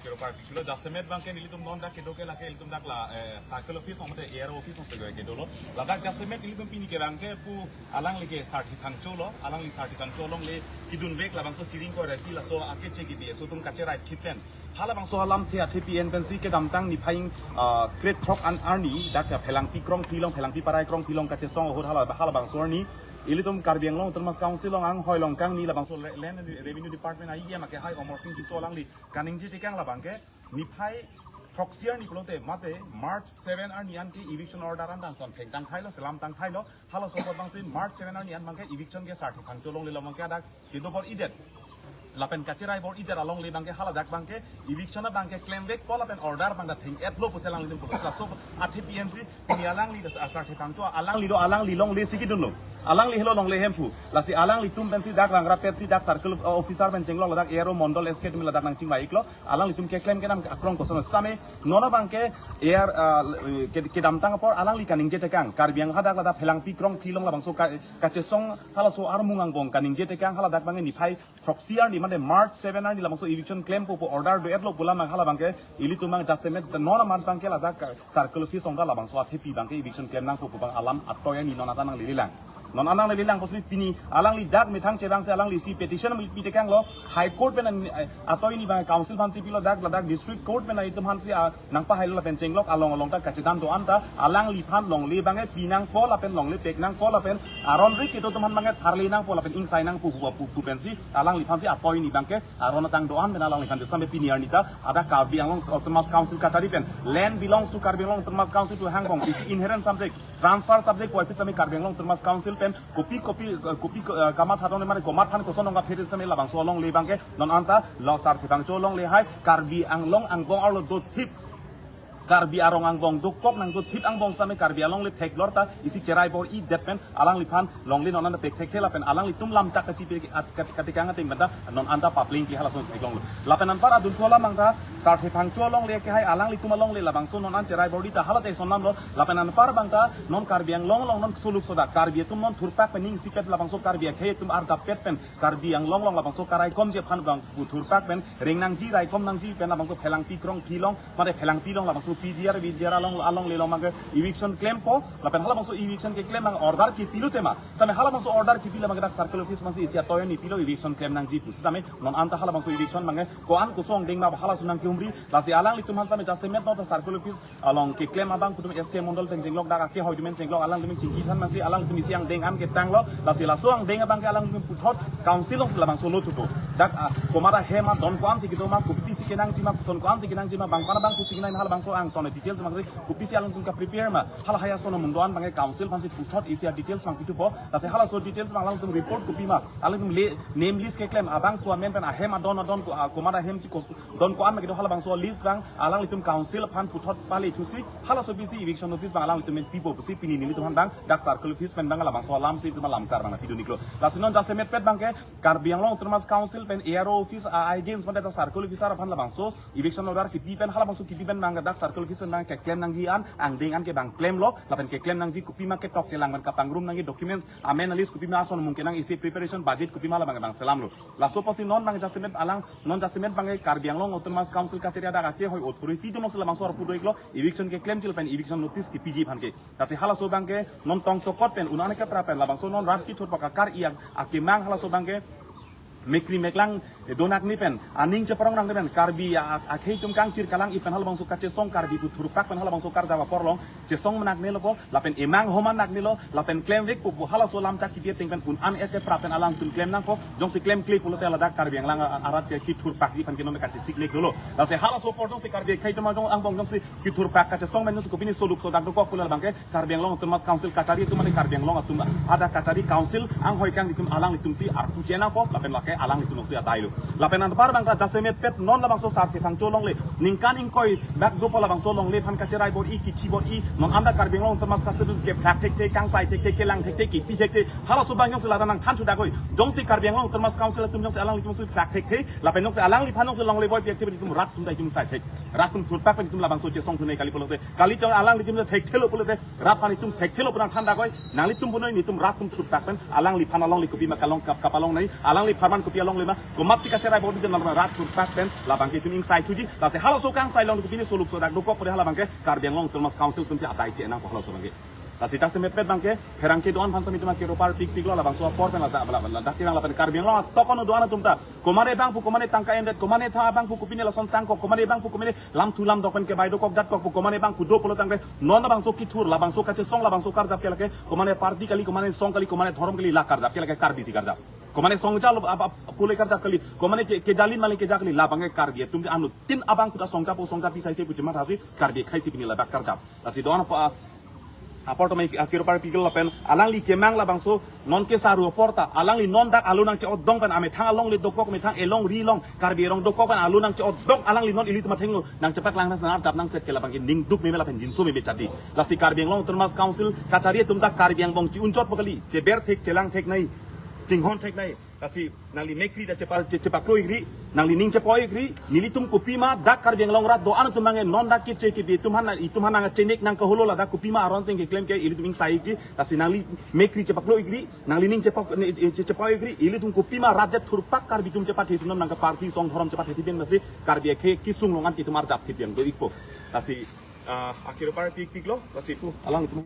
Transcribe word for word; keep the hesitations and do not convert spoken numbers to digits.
Kiro party kilo jasemet abangke nelitum non dak kedo ke lake ilitum dak la, eh, circle office ong mate A R O office ong se kedo lo. Ladak jasemet nelitum pini ke abangke pu alangli ke Sarthe Phangcho lo, alangli Sarthe Phangcho alongle kedun vek labangso chiring ko resi laso ake che ke B S O atum kacherai thip pen. Halabangso alamthe athe P N pensi kedamtang niphai, ah, krethrok an arni dak Phelangpi krongphli along, Phelangpi parai krongphli along kachesong ahut hala, halabangso arni ilitum Karbi Anglong Autonomous Council along anghoi along kangni labangso le-, Land and Revenue Department a-E M ake hai Amarsing Tisso alangli kaningje tekang labangke niphai throksi arni pulote mate March seven arni an ke eviction order an dang ton thengtang thailo, selam tang thailo, halaso apot abangsi March seven arni an abangke eviction ke Sarthe Phangcho alongle lo abangke adak kedo bor-idet. Lapen kacherai bor-idet alongle abangke haladak abangke eviction abangke klem vekpo lapen order abang ta theng-etlo pusi alanglitum pulo. Laso athe P N si pini alangli, ah, Sarthe Phangcho alangli do, alangli longle si kedunlo. Alangli helo longle hemphu. Lasi alanglitum pensi dak rangrapet si dak circle, uh, officer pen chenglok ladak A R O mondol S K atum ladak nangchingvai-iklo. Alanglitum keklem kedam akrong koson same non abangke A R, uh, ke-, kedamtang apor alangli kaningje tekang. Karbi Anglong hadak ladak Phelangpi krongphli along labangso ka-, kachesong halaso armung angbong kaningje tekang haladak abangke niphai throksi arni mate March seven arni labangso eviction klempo pu order do-etlo pu alam halabangke ilitum abang jasemet non amat abangke ladak circle office ong ta labangso athe pi abangke eviction klem nangpo pu abang alam atoi arni non anta nanglelelang. Non anta nanglelelang pusi pini alangli dak methang chevangsi alangli si petition pi tekanglo High Court pen an, eh, atoi arni abang council aphansi pilo dak ladak district court pen itum aphansi, ah, nangpahailo lapen chenglok along along ta kachedam do-an ta alangliphan longle abangke pi nangpo lapen longle pek nangpo lapen aron ri kedo atum aphan abangke tharle nangpo lapen ingsai nangpo pu, pu, pu pensi alangliphansi atoi arni abangke aron atang do-an pen alangliphan do same pini arni ta adak Karbi Anglong Autonomous Council kachari pen land belongs to Karbi Anglong Autonomous Council to hangbong isi inherent subject, transfer subject pu aphi same Karbi Anglong Autonomous Council pen kopi kopi, eh, kopi, eh, kamatha dong mane komat aphan koson ong kaphere same labangso alongle abangke non anta lo Sarthe Phangcho alongle hai Karbi Anglong angbong arlo dothip, Karbi arong angbong dokok nangdothip angbong same Karbi alongle theklor ta isi cherai bor-idet pen alangliphan longle non anta pek thekthe lapen alanglitum lam chak kachipi at kat-, katikang ateng pen ta non anta papleng ke halason theklonglo. Lapen anpar adunthu alam abang ta Sarthe Phangcho alongle ke hai alanglitum alongle labangso non an cherai bor-i ta hala te son lamlo. Lapen anpar abang ta non Karbi Anglong along non soluk sodak Karbi atum non thurpak pen ning isipet labangso Karbi akhei atum argapet pen Karbi Anglong along labangso karaikomji aphan abang pu thurpak pen reng nangji raikom nangji pen labangso Phelangpi krongphli along mate Phelangpi along labangso P G R, V G R along alongle along abangke eviction klempo lapen halabangso eviction keklem abang order kipilo tema. Same halabangso order kipi labangke dak circle office aphansi isi atoi arni pilo eviction klem nangji pusi same non anta halabangso eviction abangke ko-an koson deng ma halason nangkehumri lasi alanglitum aphan same jasemet non ta circle office along keklem abang pu atum S K mondol pen chenglok dak ake hoi atum pen chenglok alangtum chingki than masi alangtum isi angdeng an ketanglo lasi laso angdeng abangke alangtum puthot council alongsi labangso lo thupo. Dak, ah, komat ahem adon ko-ansi kedo ma kopisi kenangji ma koson ko-ansi kenangji ma bang pana bang pusi kenang halabangso angton details abangsi kopisi alangtum kaprepare ma hala haya sono mundo an abangke council aphansi puthot isi adetails abang pithupo. Lasi halaso details abang alangtum report kopi ma alangtum le name list keklem abang ko amen pen ahem adon adon ko, ah, komat ahem si ko don ko-an ma kedo halabangso list abang alanglitum council aphan puthot pale thusi halaso bisi eviction notice abang alanglitum pen pipo pusi pini nelitum aphan abang dak circle office pen abang labangso alamsi itum alam kar abang pidun-iklo. Lasi non jasemet pet abangke Karbi Anglong Autonomous Council pen A R O office a-against mate dak circle officer aphan labangso eviction order kipi pen halabangso kipi pen abang dak circle office pen abang keklem nangji an angdeng an ke abang klemlo lapen keklem nangji kopi ma ketok kelang pen kapangrum nangji documents amen a-list kopi ma ason mungkin nang isi preparation budget kopi ma labang abang selamlo. Laso apotsi non abang jasemet alang non jasemet abangke Karbi Anglong Autonomous Council kachari adak ake hoi authority atum alongsi labangso arpu do-iklo eviction keklemji lapen eviction notice kipiji aphan ke. Lasi halaso abangke non tongsokot pen un-an ke pra pen labangso non rat kithurpak akar-i akemang halaso abangke mekri meklang, eh, donak ni pen aning cheparong nang ni pen Karbi a-, a-, akhei atum kangchir kalang-i pen halabangso kachesong Karbi pu thurpak pen halabangso karjap apor along chesong menak ne lopo lapen emang homan nak nelo lapen klem vekpo pu halaso lam chak kipi ateng pen un-an eke pra pen alangtum klem nangpo. Jongsi klemkle pulote ladak Karbi Anglong a-, arat ke kithurpakji aphan ke non kachesik mek dolo. Lasi halaso apor jongsi Karbi akhei atum ajong angbong jongsi kithurpak kachesong pen jongsi kopine soluk sodak dokok pulo abangke Karbi Anglong Autonomous Council kachari atum mane Karbi Anglong atum hadak kachari council anghoi kangni atum alanglitumsi arpu chenangpo lapen lake alanglitum si adailo. Lapen anpar abang ta jasemet pet non labangso Sarthe Phangcho alongle ningkan ingkoi bak dopo labangso alongle aphan kacherai bor-i kithi bor-i non anta Karbi Anglong Autonomous Council ke phak thekthe kangsai thekthe kelang thekthe kipi thekthe halaso abang jongsi ladak nangthan thu dakoi. Jongsi Karbi Anglong Autonomous Council atum jongsi alanglitum si phak thekthe lapen jongsi alangliphan jongsi alongle boi pi thekthe itum rat atum ta itum sai thek. Rat atum thurpak pen itum labangso chesong thunei kali pulote kali jong alanglitum thekthelo pulote rat aphan itum thekthelo pu nangthan dakoi. Nanglitum punoi netum rat atum thurpak pen alangliphan alongle kopi ma kalong kap kap along nai alangliphan man kopi along lema, komat si kacherai bodi den labang rat thurpak pen labang ke itum ingsai thuji, lasi halaso kangsai along kopi ni soluk sodak dokok pore halabang ke Karbi Anglong Autonomous Council atum si adai che nangpo halaso abang ke. Lasi ta semet pet abang ke, pherangke do-an aphan sami atum akero parpikpiklo labangso apor pen ladak, ladak, ladak tirang lapen Karbi Anglong atokon do-an atum ta. Komane abang pu komane tangka endet, komane tha abang pu kopi ni lason sangkok, komane abang pu komane lam thu lam dok pen kebai dokok jatkok pu komane abang pu do pulo tangte, non labangso kithur, labangso kachesong, labangso karjap ke lake, komane party kali, komane song kali, komane dhorom kali, la karjap ke lake Karbi si karjap. Komane song jalo ap, ap, pule karjap kali, komane ke, kejalin maling keja kali, labang ke Karbi atum anut tin abang kuta song japo song japi sai se pu chimat hasi Karbi akhei si pini labak karjap. Lasi do-an apa, apor tome akero parpiklo lapen alangli kemang labangso non kesaru apor ta, alangli non dak alo nangche-odong pen amethang alongle dokok, methang elong ri long Karbi erong dokok pen alo nangche-odong, alangli non ilitum athengno nangchepaklang nang senar jap nang set ke labang ke ning duk meme lapen jinso meme chadi. Lasi Karbi Anglong Autonomous Council kachari atum ta Karbi angbong chi-unchot po kali, cheber thek, chelang thek nai, chinghon thek nai. Lasi nangli mekri ta chepa, che, chepaklo ikri, nangli ning chepo ikri, nelitum kopima dak Karbi Anglong rat do-an atum abang ke non dak keche kebi atum aphan, itum aphan nangchenek nangkaholo ladak kopima aron ateng keklem ke ilitum ingsai ikri, lasi nangli mekri chepaklo ikri, nangli ning chepo, ne, che, chepo ikri, ilitum kopima rat det thurpak Karbi atum chepathe si non nangke party song dhorom chepathe thipin lasi Karbi akhei kesung along an ke itum arjap thipin do ikpo. Lasi, ah, akero parpikpiklo, lasi pu, alangtum